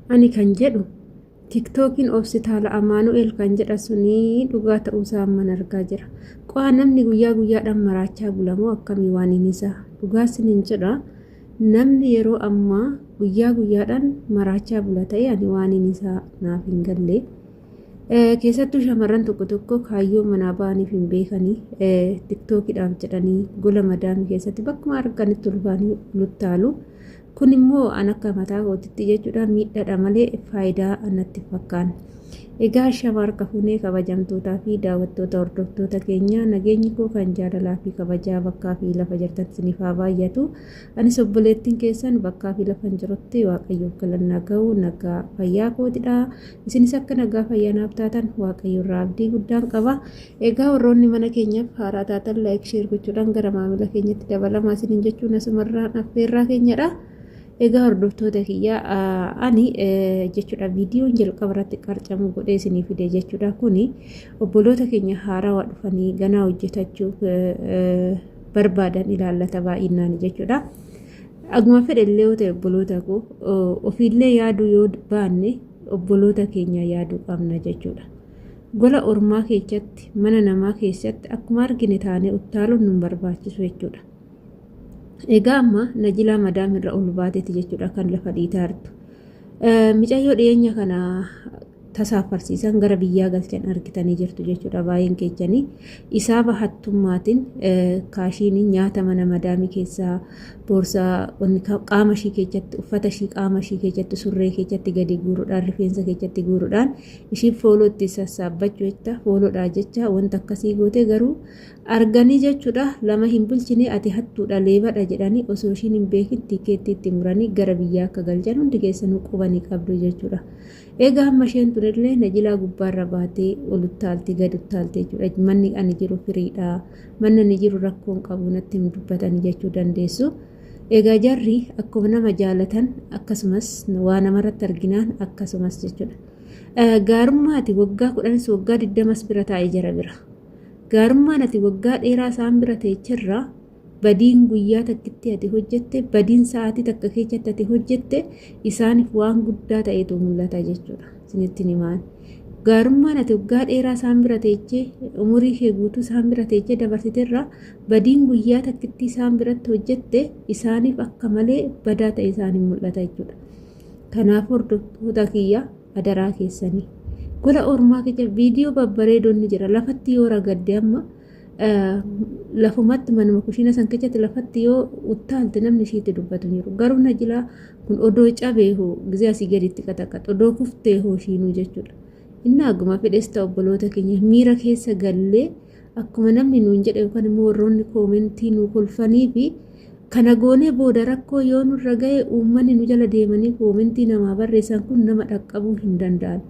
Ani kan jedhu tiktookiin Hospitaala Amaanu'eel kan jedha suni dhugaa ta'uusaa amman argaa jira. Qo'aa namni guyyaa guyyaadhaan maraachaa bulamoo akkamii waan inni isaa dhugaa sinin jedha. Namni yeroo ammaa guyyaa guyyaadhaan maraachaa bula ta'e ani waan inni isaa naaf hin galle. Keessattuu shamarran tokko tokko kaayyoo manaa ba'aniif hin beekanii tiktookiidhaaf jedhanii gola madaamii keessatti bakkuma arganitti ol ba'anii luttaalu. Kun immoo an akka mataa kootitti jechuudha miidhaadha malee faayidaa natti fakkaan. Egaa shama harka fuunee kabajamtootaa fi daawwattoota hordoftoota keenya, nageenyi koo kan jaalalaa fi kabajaa bakkaa fi lafa jirtan isiniif haa baay'atu. Anis obboleettiin keessan bakkaa fi lafa hin jirutti Waaqayyoof galannaa ga'u nagaa fayyaa kootidha. Isinis akka nagaa fayyaa naaf taatan Waaqayyo irraa abdii guddaan qaba. Egaa warroonni mana keenyaaf haaraa taatan like, share gochuudhaan gara maamila keenyatti dabalamaa isiniin jechuun asumarraan affeerraa keenyadha. Egaa hordoftoota kiyya, ani jechuudha viidiyoon jalqaba irratti qarcamuu godhee isinii fide jechuudha, kuni obboloota keenya haarawaa dhufanii ganaa hojjetachuuf barbaadan ilaallata baay'inaan jechuudha. Akkuma fedhe illee yoo ta'e, obboloota koo, ofiillee yaaduu yoo baanne obboloota keenya yaaduu qabna jechuudha. Gola ormaa keessatti, mana namaa keessatti akkuma argine taanee uttaaluun nu barbaachisu jechuudha. Egaa amma Najilaa madaam irra ol baateeti jechuudha kan lafa dhiitaa jirtu. Micayyoo dhiyeenya kana tasaaffarsiisan gara biyyaa galchan argitanii jirtu jechuudha baay'een keessanii. Isaaba hattummaatiin kaashiin nyaata mana madaamii keessaa, boorsaa qaama ishii keessatti, uffata ishii qaama ishii keessatti, surree keessatti gadi guuruudhaan, rifeensa keessatti guuruudhaan ishiin fooloo itti sassaabbachuu jecha, fooloodhaa jecha wanta akkasii goote. Garuu arganii jechuudha, lama hin bulchine, ati hattuudha, leebadha jedhanii osoo ishiin hin beekin tikeettii itti muranii gara biyyaa akka galchan hundi keessanuu qubanii qabdu jechuudha. Egaa amma isheen tunillee Najilaa gubbaarra baatee ol uttaalti gad uttaalti jechuudha. Manni ani jiru firiidha. Manni ani jiru rakkoon qabu natti hin dubbatanii jechuu dandeessu. Egaa jarri akkuma nama jaalatan akkasumas waa namarratti arginaan akkasumas jechuudha. Gaarummaa ati waggaa 10s waggaa 20s bira taa'ee jara bira. Gaarummaan ati waggaa dheeraa isaan bira teecherraa badiin guyyaa takkitti ati hojjette, badiin sa'aatii takka keessatti ati hojjette isaaniif waan guddaa ta'etu mul'ata jechuudha. Isinitti himaan. Gaarummaan ati waggaa dheeraa isaan bira teechee, umurii kee guutuu isaan bira teechee dabarsiterraa badiin guyyaa takkitti isaan biratti hojjette isaaniif akka malee badaa ta'e isaaniif mul'ata jechuudha. Kanaaf hordoftoota kiyya, adaraa keessanii. Gola ormaa keessa viidiyoo babbareedoon ni jira. Lafatti yoo ragadde, amma lafumatti manuma kushiina san keessatti lafatti yoo uttaalte namni ishiitti dubbatu hin jiru. Garuu Najilaa kun odoo cabee hoo, gizee asii gaditti qaxaqaxu, odoo kuftee hoo ishiinuu jechuudha. Inni akkuma fedhes ta'u, obboloota keenya, miira keessa gallee akkuma namni nuun jedhe yookaan immoo warroonni koomentii nu kolfanii fi kana goonee booda rakkoo yoo nurra ga'e, uummanni nu jala deemanii koomentii namaa barreessan kun nama dhaqqabuu hin danda'an.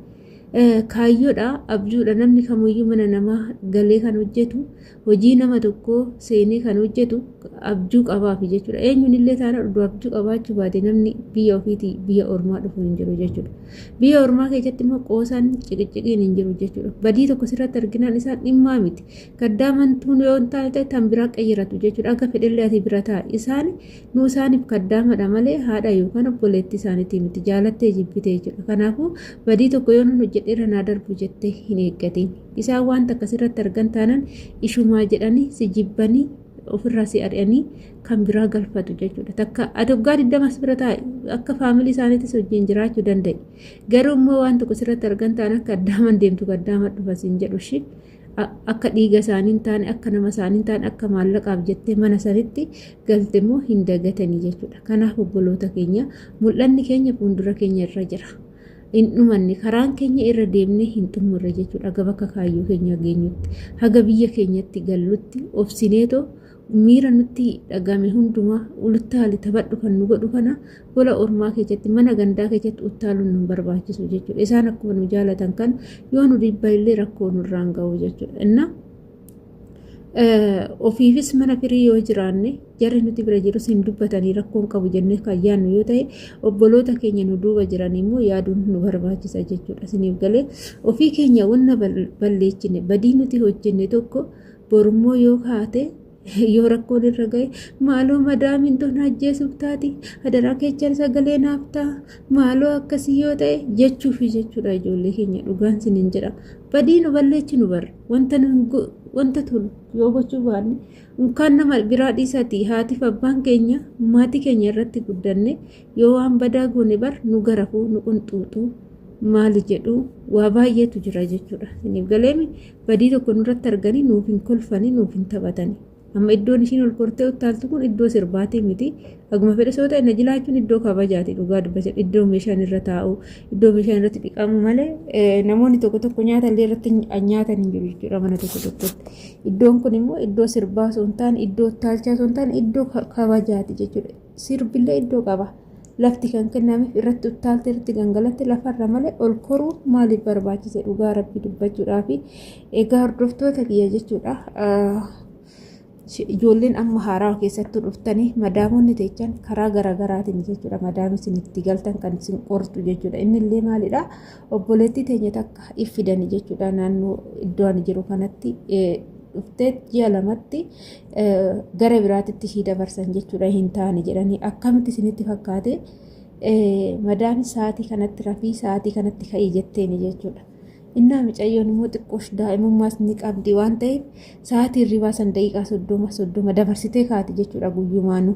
Kaayyoodha, abjuudha. Namni kamiyyuu mana namaa galee kan hojjetu, hojii nama tokkoo seenee kan hojjetu abjuu qabaafi jechuudha. Eenyuun illee taanaan oduu abjuu qabaachuu baate namni biyya ofiitii biyya ormaa dhufu hin jiru jechuudha. Biyya ormaa keessatti immoo qoosaan ciqiciqiin hin jiru jechuudha. Badii tokko sirratti arginaan isaan dhimmaa miti. Kaddaamantuun yoo hin taane ta'e tan biraa qayyaratu jechuudha. Akka fedhellee ati bira taa'i. Isaan nu isaaniif kaddaamadha malee haadha yookaan obboleettii isaaniitii miti, jaalattee jibbite jechuudha. Kanaafuu badii tokko yoo nan hojjedheera naa darbu jettee hin eeggatin. Isaan wanta akkasirratti argan taanaan ishumaa jedhanii si jibbanii ofirraa si ari'anii kan biraa galfatu jechuudha. Takka ati waggaa 20s bira taa'i, akka faamilii isaaniitis wajjin jiraachuu danda'i. Garuu immoo waan tokko sirratti argan taanaan kaddaaman deemtu, kaddaaman dhufa siin jedhu ishii. Akka dhiiga isaanii hin taane, akka nama isaanii hin taane, akka maallaqaaf jettee mana sanitti galte immoo hin dagatanii jechuudha. Kanaaf obboloota keenya, mul'anni keenya fuuldura keenya irra jira. Hin dhumanne, karaan keenya irra deemnee hin xumurre jechuudha. Haga bakka kaayyoo keenya geenyutti, haga biyya keenyatti gallutti obsineetoo miira nutti dhagame hundumaa uluttaali taphadhu kan nu godhu kana gola ormaa keessatti, mana gandaa keessatti uttaaluun nu barbaachisu jechuudha. Isaan akkuma nu jaalatan kan yoo nu dhibba illee rakkoo nurraan ga'u jechuudha. Inna ofiifis mana firii yoo jiraanne, jarri nuti bira jirus hin dubbatanii rakkoon qabu jennee kan yaadnu yoo ta'e, obboloota keenya nu duuba jiran immoo yaaduun nu barbaachisa jechuudha. Isiniif galee, ofii keenya wanna balleechine, badii nuti hojjenne tokko borummoo yoo kaate Yoo rakkoon irra ga'e, maaloo madaamiin tun ajjeesuuf taati, hadaraa keechaan sagalee naaf ta'a, maaloo akkasii yoo ta'e jechuufi jechuudha. Ijoollee keenya, dhugaan sinin jedha, badii nu balleechinu barra wanta wanta tolu yoo gochuu baanne, unkaan nama biraa dhiisati, haatiif abbaan keenya maatii keenya irratti guddanne yoo waan badaa goone bar nu garafuu, nu qunxuuxuu, maali jedhu, waa baay'eetu jira jechuudha. Isiniif galeemi? Badii tokko nurratti arganii nuuf hin kolfanii, nuuf hin taphatanii. Amma iddoon ishiin ol kortee uttaaltu kun iddoo sirbaatii miti. Akkuma fedhe soo ta'e, na jilaachuun iddoo kabajaati, dhugaa dubbachaa. Iddoo meeshaan irra taa'u, iddoo meeshaan irratti dhiqamu malee namoonni tokko tokko nyaata illee irratti nyaatan hin jiru jechuudha mana tokko tokkotti. Iddoon kun immoo iddoo sirbaa osoo hin taane, iddoo uttaalchaa osoo hin taane, iddoo kabajaati jechuudha. Sirbillee iddoo qaba. Lafti kan kennameef irratti uttaalte, irratti gangalatte lafarra malee ol koruu maaliif barbaachise, dhugaa rabbii dubbachuudhaafi? Egaa hordoftoota kiyya jechuudha. Ijoolleen amma haarawaa keessattuu dhuftanii madaamonni teechan karaa garaagaraatiin jechuudha. Madaamii isin itti galtan kan isin qortu jechuudha. Inni illee maalidha? Obboleettii teenya takka iffidanii jechuudha, naannoo iddoo ani jiru kanatti dhuftee ji'a 2tti gara biraatitti ishii dabarsan jechuudha. Hin taane jedhanii. Akkamitti isinitti fakkaate? Madaami sa'aatii kanatti rafii, sa'aatii kanatti ka'ii jetteeni jechuudha. Innaa mucayyoon immoo xiqqoosh daa'imummaas ni qabdi waan ta'eef, sa'aatii hirribaa san daqiiqaa 30 30 dabarsitee kaati jechuudha guyyumaanu.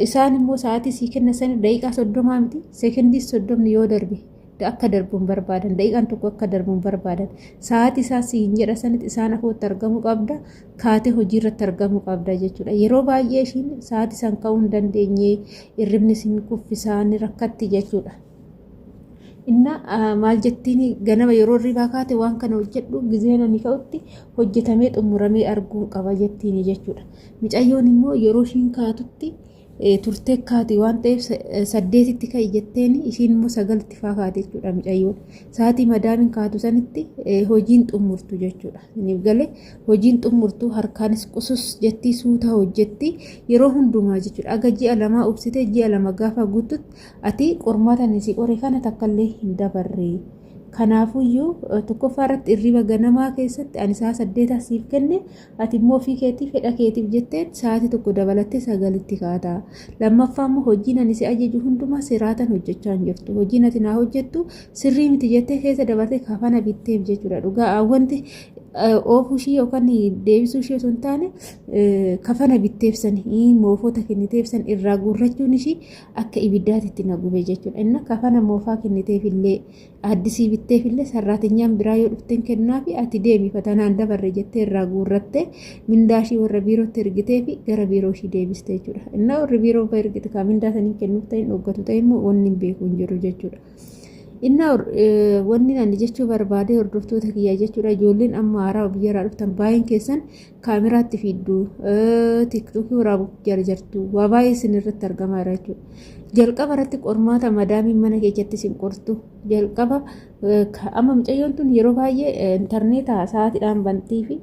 Isaan immoo sa'aatii sii kenna sani daqiiqaa 30 miti, seekendii 30 yoo darbe akka darbu hin barbaadan, daqiiqaan tokko akka darbu hin barbaadan. Sa'aatii isaa siin jedha sanitti isaan afootti argamuu qabda, kaatee hojii irratti argamuu qabda jechuudha. Yeroo baay'ee ishiin sa'aatii san ka'uu hin dandeenye, hirribni isin kuffisaa, ni rakkatti jechuudha. Inna maal jettiin? Ganama yeroo hirribaa kaate waan kana hojjedhu, gizeen ani ka'utti hojjetamee xumuramee arguun qaba jettiin jechuudha. Mucayyoon immoo yeroo ishiin kaatutti turtee kaati waan ta'eef, 8tti ka'i jetteen, ishiin immoo 9tti faa kaate jechuudha mucayyoon. Sa'aatii madaamiin kaatu sanitti hojiin xumurtu jechuudha. Isiniif galee? Hojiin xumurtu, harkaanis qusus jettii, suuta hojjetti yeroo hundumaa jechuudha. Aga ji'a 2 obsitee, ji'a 2 gaafa guututti, ati qormaata ani si qore kana takkallee hin dabarre. Kanaafuyyuu tokkoffaa irratti hirriba ganamaa keessatti ani sa'a 8 siif kenne, ati immoo ofii keetii fedha keetiif jettee sa'aatii 1 dabalattee 9tti kaata. Lammaffaa immoo hojiin ani si ajaju hundumaa siraatan hojjechaa hin jirtu. Hojiin ati naa hojjettu sirrii miti jettee keessa dabartee kafana bitteef jechuudha. Dhugaa wanti oofuu ishii yookaan deebisuu ishee osoo hin taane, kafana bitteef sani, moofota kenniteef san irraa guurrachuun ishii akka ibiddaatitti na gube jechuudha. Inna kafana moofaa kenniteef illee, addisii bitteef illee, sarraatinyaan biraa yoo dhufteen kennaafi, ati deemi, fatanaan dabarre jettee irraa guurrattee, mindaa ishii warra biirootti ergitee fi gara biiroo ishii deebiste jechuudha. Innaa warri biiroo ergite kaa mindaa sanii kennuuf ta'in dhoggatu ta'e immoo wanni hin beeku hin jiru jechuudha. Innaa wanni ani jechuu barbaade, hordoftoota kiyyaa jechuudha, ijoolleen amma haaraa biyyarraa dhuftan baay'een keessan kaameraatti fidduu, TikTokii waraabuuf jarjartu, waa baay'ee isin irratti argamaa jira jechuudha. Jalqaba irratti qormaata madaamiin mana keessatti isin qortu jalqaba. Amma mucayyoon tun yeroo baay'ee intarneeta sa'aatiidhaan bantii fi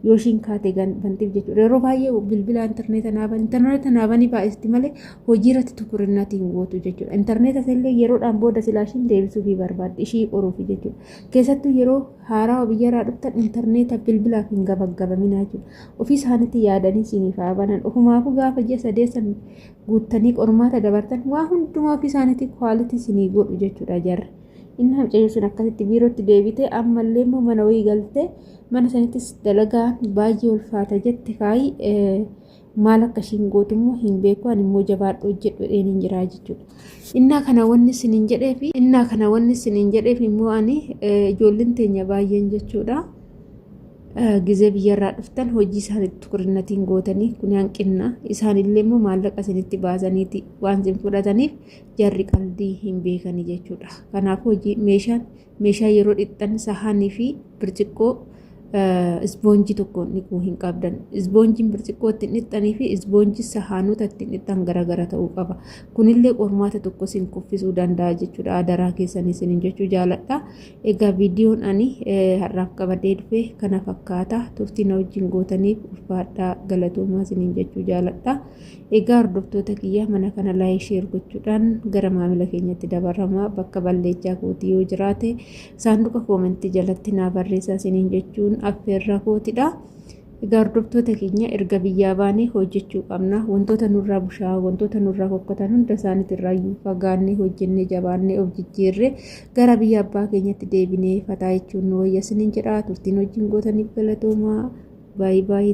yoo ishiin kaate bantiif jechuudha. Yeroo baay'ee bilbila intarneeta naaban, intarneeta naabanii baay'isti malee hojii irratti tukurinnatiin gootu jechuudha. Intarneeta illee yeroodhaan booda silaa ishiin deebisuufii barbaadde, ishii qoruufi jechuudha. Keessattuu yeroo haarawaa biyyarraa dhuftan intarneeta bilbilaaf hin gabaggabaminaa jechuudha. Ofii isaaniitti yaadanii isiniif haa banan. Ofumaafuu gaafa ji'a sadeessan guuttanii qormaata dabartan waa hundumaa ofii isaaniitti quality isinii godhu jechuudha jarri. Inni mucayyoo sun akkasitti biirootti deebitee, ammallee immoo mana wayii galtee, mana sanittis dalagaan baay'ee ulfaata jette. Kaayi maal akka ishiin gootu immoo hin beeku, ani immoo jabaadhu, hojjedhu jedheen hin jiraa jechuudha. Innaa kana wanni isiniin jedheef immoo ani ijoolleen teenya baay'een jechuudha. Gizee biyyarraa dhuftan hojii isaaniitti tukurinnatiin gootanii, kun hanqinna. Isaanillee immoo maallaqa isinitti baasaniiti waan isin fudhataniif, jarri qaldii hin beekanii jechuudha. Kanaafuu hojii meeshaan meeshaa yeroo dhixxan sahaanii fi birciqqoo isboonjii tokkoon dhiquu hin qabdan. Isboonjiin birciqqoo ittiin dhixxanii fi isboonjii sahaanota ittiin dhixxan garagara ta'uu qaba. Kunillee qormaata tokko isin kuffisuu danda'a jechuudha. Adaraa keessanii isiniin jechuu jaaladha. Egaa viidiyoon ani har'aaf qabadhee dhufe kana fakkaata. Turtii na wajjin gootaniif ulfaadhaa, galatoomaa isiniin jechuu jaaladha. Egaa hordoftoota kiyya, mana kana like, share gochuudhaan gara maamila keenyatti dabarama. Bakka balleechaa kootii yoo jiraate saanduqa koomentii jalatti naa barreessaa isiniin jechuun affeerraa kootidha. Egaa hordoftoota keenya erga biyyaa baanee hojjechuu qabna. Wantoota nurraa bushaa'an, wantoota nurraa fokkatan hunda isaaniitirraayyuu fagaannee hojjennee jabaannee of jijjiirree gara biyya abbaa keenyatti deebinee fataa jechuun nu wayya isiniin jedha. Turtiin wajjin gootaniif galatoomaa. Baay'ee baay'ee.